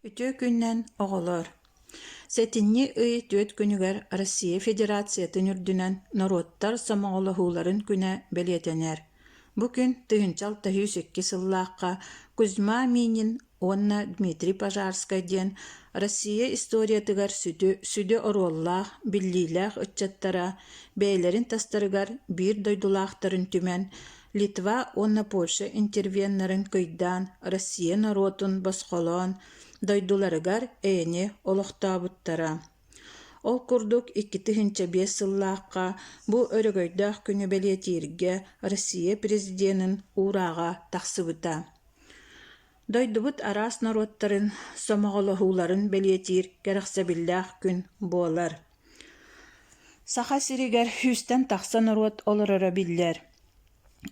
Үтүө күнүнэн, оҕолоор! Сэтинньи ый түөрт күнүгэр Россия Федерациятын үрдүнэн норуоттар сомоҕолоһууларын күнэ бэлиэтэнэр. Бу күн 1602 сыллаахха Кузьма Минин уонна Дмитрий Пожарскай диэн Россия историятыгар сүдү, сүдү оруоллаах, биллиилээх ыччаттара бэйэлэрин тастарыгар биир дойдулаахтарын түмэн Литва уонна Польша интервеннарын кыйдаан Россия норуотун босхолоон, дойдуларыгар эйэни олохтообуттара. Ол курдук 2005 сыллаахха бу өрөгөйдөөх күнү бэлиэтииргэ Россия президенин уурааҕа тахсыбыта. Дойдубут араас норуоттарын сомоҕолоһууларын бэлиэтиир кэрэхсэбиллээх күн буолар. Саха сиригэр сүүстэн тахса норуот олороро биллэр.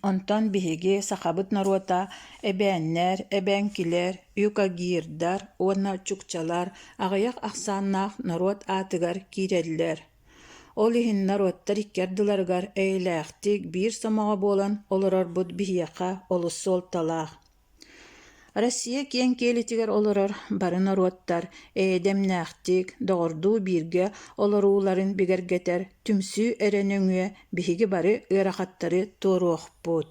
Онтон биһиги сахабыт норуота эбээннэр, эбэҥкилэр, юкагирдар уонна чукчалар аҕыйах ахсааннаах норуот аатыгар киирэллэр. Ол иһин норуоттар икки ардыларыгар эйэлээхтик биир сомоҕо буолан олорорбут биһиэхэ олус суолталаах. Россия киэҥ киэлитигэр олорор бары норуоттар эйэ-дэмнээхтик, доҕордуу бииргэ олорууларын бигэргэтэр түмсүү эрэ нөҥүө биһиги бары ыарахаттары туоруохпут.